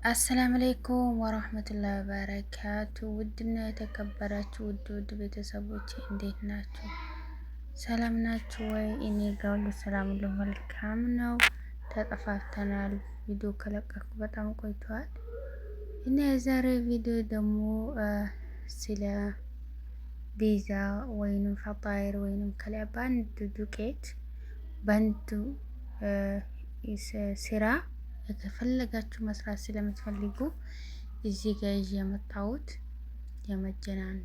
السلام عليكم ورحمة الله وبركاته። ውድና የተከበራችሁ ውድ ውድ ቤተሰቦች እንዴት ናችሁ? ሰላም ናችሁ ወይ? እኔ ጋር ሁሉ ሰላም፣ ሁሉ መልካም ነው። ተጠፋፍተናል። ቪዲዮ ከለቀኩ በጣም ቆይተዋል እና የዛሬ ቪዲዮ ደግሞ ስለ ፒዛ ወይንም فطاير ወይንም ከላይ በአንድ ዱቄት በአንድ ስራ ከፈለጋችሁ መስራት ስለምትፈልጉ እዚህ ጋር ይዤ የመጣሁት የመጀናን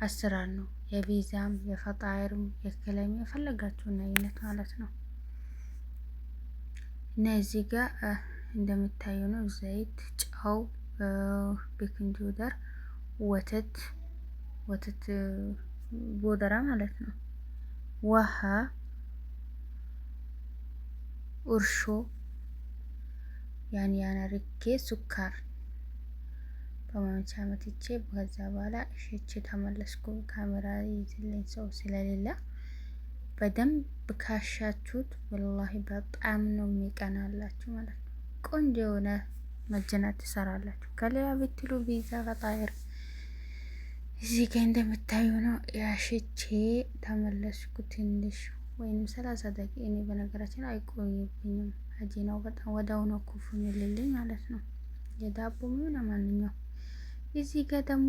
አሰራር ነው። የፒዛም የፈጣይርም የክለም የፈለጋችሁን አይነት ማለት ነው። እና እዚህ ጋር እንደምታዩ ነው ዘይት፣ ጨው፣ baking powder፣ ወተት ወተት ቦደራ ማለት ነው፣ ውሃ፣ እርሾ ያን ያን አድርጌ سكر በማምቻ መትቼ ከዛ በኋላ እሽቼ ተመለስኩ። ካሜራ ይዝልኝ ሰው ስለሌለ በደንብ ካሻችሁት والله በጣም ነው የሚቀናላችሁ ማለት ነው። ቆንጆ የሆነ መጀናት ትሰራላችሁ። ከሌላ ብትሉ ፒዛ فطاير እዚህ ጋ እንደምታዩ ነው። ያሽቼ ተመለስኩ ትንሽ ወይንም 30 ደቂቃ። እኔ በነገራችን አይቆይብኝም። አጂናው በጣም ወዳው ነው ኩፍ የሚልልኝ ማለት ነው። የዳቦ ሆነ ማንኛው። እዚህ ጋር ደግሞ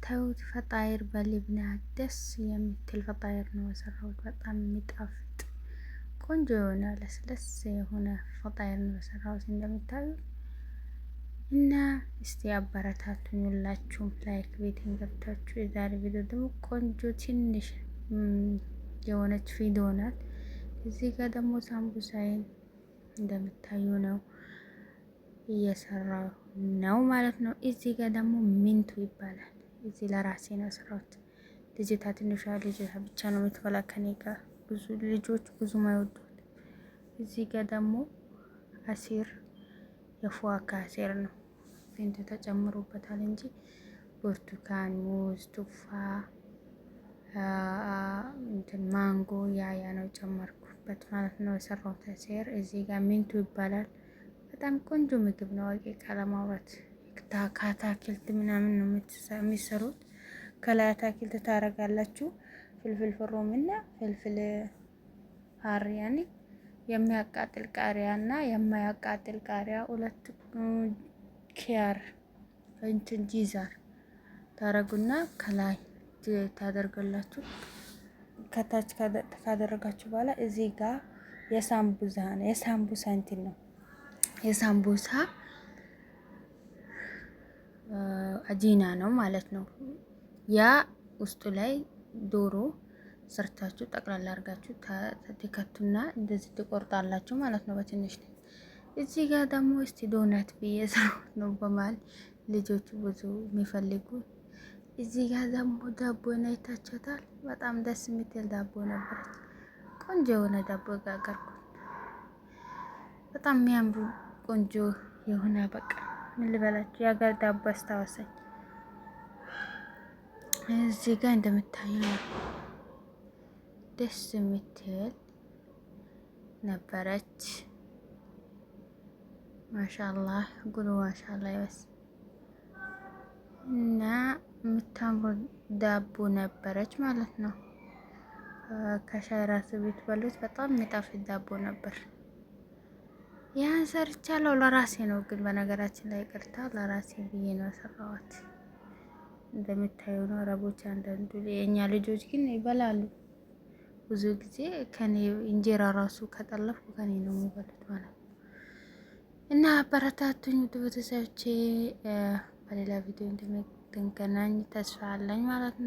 ታዩት فطاير በ لبنة ደስ የምትል فطاير ነው የሰራሁት። በጣም የሚጣፍጥ ቆንጆ የሆነ ለስለስ የሆነ فطاير ነው የሰራሁት እንደምታዩት። እና እስቲ አበረታቱኝ ሁላችሁም like ቤቴን ገብታችሁ። የዛሬ ቪዲዮ ደግሞ ቆንጆ ትንሽ የሆነች ቪዲዮ ናት። እዚህ ጋር ደግሞ ሳምቡሳይን እንደምታዩ ነው እየሰራው ነው ማለት ነው። እዚህ ጋር ደግሞ ሚንቱ ይባላል። እዚህ ለራሴ ነው የሰራሁት። ልጅታ ትንሿ ልጅታ ብቻ ነው የምትበላ ከኔ ጋር ብዙ ልጆች ብዙ አይወዱት። እዚህ ጋር ደግሞ عصير የ فواكه عصير ነው። ፊንቱ ተጨምሮበታል እንጂ ብርቱካን፣ ሙዝ፣ تفاح፣ እንትን ማንጎ ያ ነው ጨመርኩበት ማለት ነው የሰራሁት عصير። እዚህ ጋር ሚንቱ ይባላል። በጣም ቆንጆ ምግብ ነው። አዋቂ ለማውራት ከአታክልት ምናምን ነው የሚሰሩት። ከላይ አታክልት ታረጋላችሁ፣ فلفل فروم እና فلفل حار يعني የሚያቃጥል ቃሪያ እና የማያቃጥል ቃሪያ ሁለት خيار እንትን جزر ታረጉና ከላይ ታደርጋላችሁ። ከታች ካደረጋችሁ በኋላ እዚህ ጋር የሳምቡሳ ነው። የሳምቡሳ እንትን ነው የሳምቡሳ አጂና ነው ማለት ነው። ያ ውስጡ ላይ ዶሮ ሰርታችሁ ጠቅላላ አድርጋችሁ ትከቱና እንደዚህ ትቆርጣላችሁ ማለት ነው በትንሽ። እዚህ ጋር ደግሞ እስቲ ዶናት ብዬ ሰራሁት ነው በመሀል ልጆቹ ብዙ የሚፈልጉ። እዚህ ጋር ደግሞ ዳቦ አይታችኋታል። በጣም ደስ የምትል ዳቦ ነበረች። ቆንጆ የሆነ ዳቦ ጋገርኩ። በጣም የሚያምሩ ቆንጆ የሆነ በቃ ምን ልበላችሁ የሀገር ዳቦ አስታወሰኝ። እዚህ ጋር እንደምታዩ ደስ የምትል ነበረች። ማሻአላህ ጉሉ ማሻአላህ ይበስ እና የምታምሩ ዳቦ ነበረች ማለት ነው። ከሻይ ራሱ ቤት በሉት በጣም የሚጣፍጥ ዳቦ ነበር። ያን ሰርቻለሁ ለራሴ ነው፣ ግን በነገራችን ላይ ቅርታ ለራሴ ብዬ ነው የሰራኋት። እንደምታዩ ነው አረቦች፣ አንዳንዱ የእኛ ልጆች ግን ይበላሉ። ብዙ ጊዜ ከኔ እንጀራ ራሱ ከጠለፍኩ ከኔ ነው የሚበሉት ማለት ነው። እና አበረታቱኝ ውድ ቤተሰቦቼ። በሌላ ቪዲዮ እንደምንገናኝ ተስፋ አለኝ ማለት ነው።